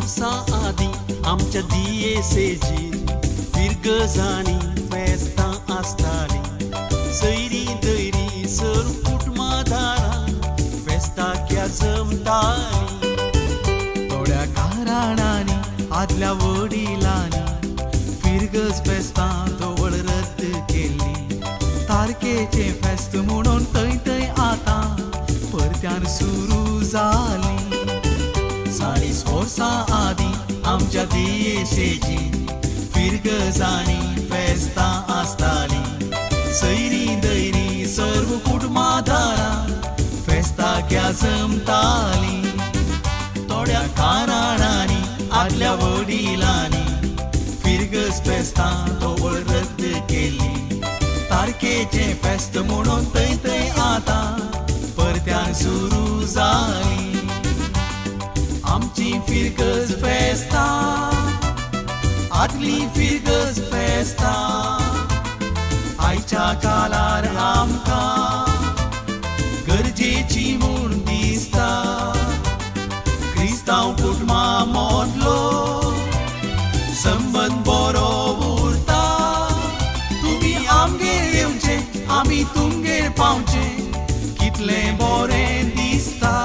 वर्सां आदीं आमच्या दियेसेजीन फिरगजांनी फेस्तां आसतालीं. सैरी दैरी सर कुटुंबादारां फेस्ताक जमतालीं. थोड्या कारणांनी आदल्या वडिलांनी फिरगज फेस्तां धवळ रद्द केल्ली. तारखेचें फेस्त म्हणून थंय थंय आतां परत्यान सुरू जाली. 40 वर्सां आदीं आमच्या दियेसेजीन फिरगजांनी फेस्तां आसतालीं. सैरी दैरी सर्व कुटुंबादारां फेस्ताक जमतालीं. थोड्या कारणांनी आदल्या वडिलांनी फिरगज फेस्तां धवळ रद्द केली. तारखेचें फेस्त म्हणून थंय थंय आतां परत्यान सुरू जाली. आमची फिरगज फेस्तां आदली फिरगज फेस्तां आयच्या काळार आमकां गरजेची म्हूण दिसता. क्रिस्तांव कुटुंबां मोडलो संबंद बरो उरता. तुमी आमगेर येवचे आमी तुमगेर पावचे कितलें बरें दिसता.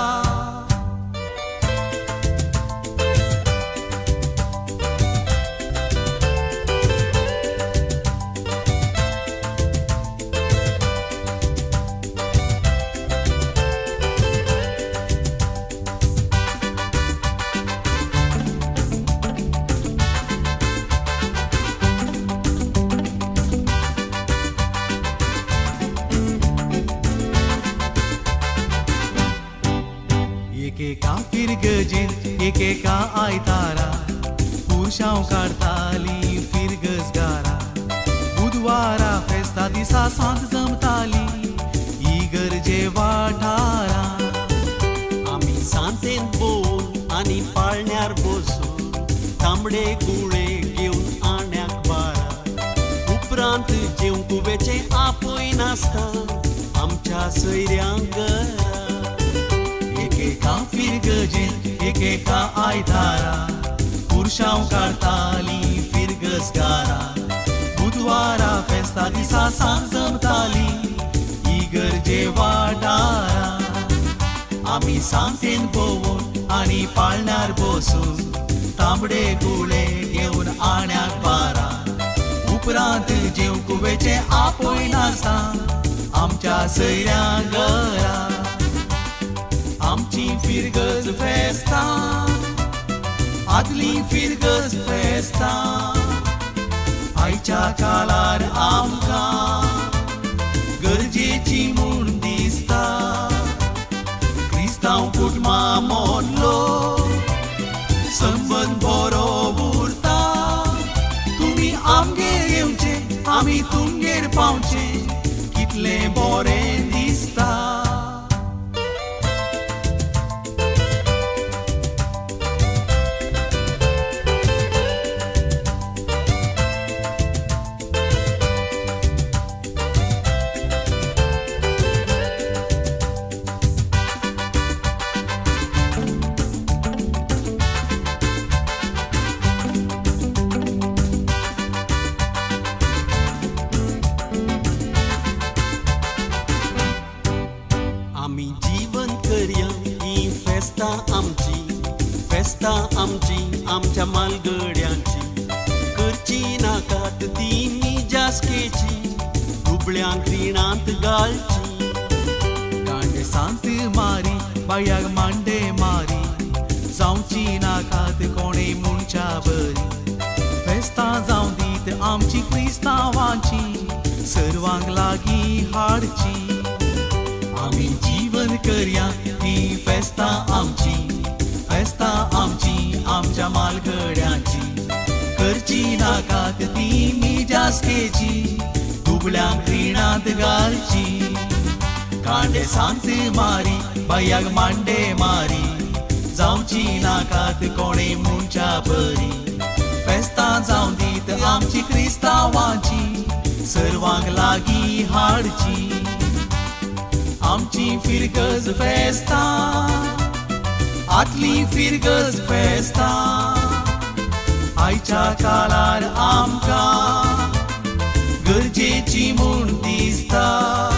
एकेका फिरगजेन एकेका आयतारा पुरशांव काडटाली फिरगजगारा. बुधवारा फेस्ता दिसा सांत जमताली इगर्जे वाठारा. आमी सांतेन भोंवन आनी पाळण्यार बसून तांबडे गुळे घेवन आण्याक बारा. उपरांत जेवंक वेचें आपय नासता आमच्या सैऱ्यांक घरा. एकेका फिरगजेन एकेका आयतारा पुरशांव काडटाली फिरगजगारा. बुधवारा फेस्ता दिसा सांज जमताली इगर्जे वाठारा. आमी सांतेन भोंवन आनी पाळण्यार बसून तांबडे गुळे घेवन आण्याक बारा. उपरांत जेवंक वेचें आपय नासता आमच्या सैऱ्यां घरा. आमची फिरगज फेस्तां आदली फिरगज फेस्तां आयच्या काळार आमकां गरजेची म्हूण दिसता. क्रिस्तांव कुटुंबां मोडलो संबंद बरो उरता. तुमी आमगेर येवचे आमी तुमगेर पावचे कितलें बरें दिसता. आमी जीवन करया ही फेस्तां आमची, फेस्तां आमची आमच्या मालगड्यांची. करची नाकात ती मिजासकेची दुबळ्यांक रिणांत घालची. कांडे सांत मारी बायाक मांडे मारी जावची नाकात कोणे मुणच्या बरी. फेस्तां जावं दीत आमची क्रिस्तांवांची सर्वांक लागीं हाडची. आमी जीवन करया ही फेस्तां आमची, फेस्तां आमची आमच्या मालगड्यांची. करची नाकात ती मिजासकेची दुबळ्यांक रिणांत घालची. कांडे सांत मारी बायाक मांडे मारी जावची नाकात कोणे मुणच्या बरी. फेस्तां जावं दीत आमची क्रिस्तांवांची सर्वांक लागीं हाडची. आमची फिरगज फेस्तां आतली फिरगज फेस्तां आयच्या काळार आमकां गरजेची म्हूण दिसता.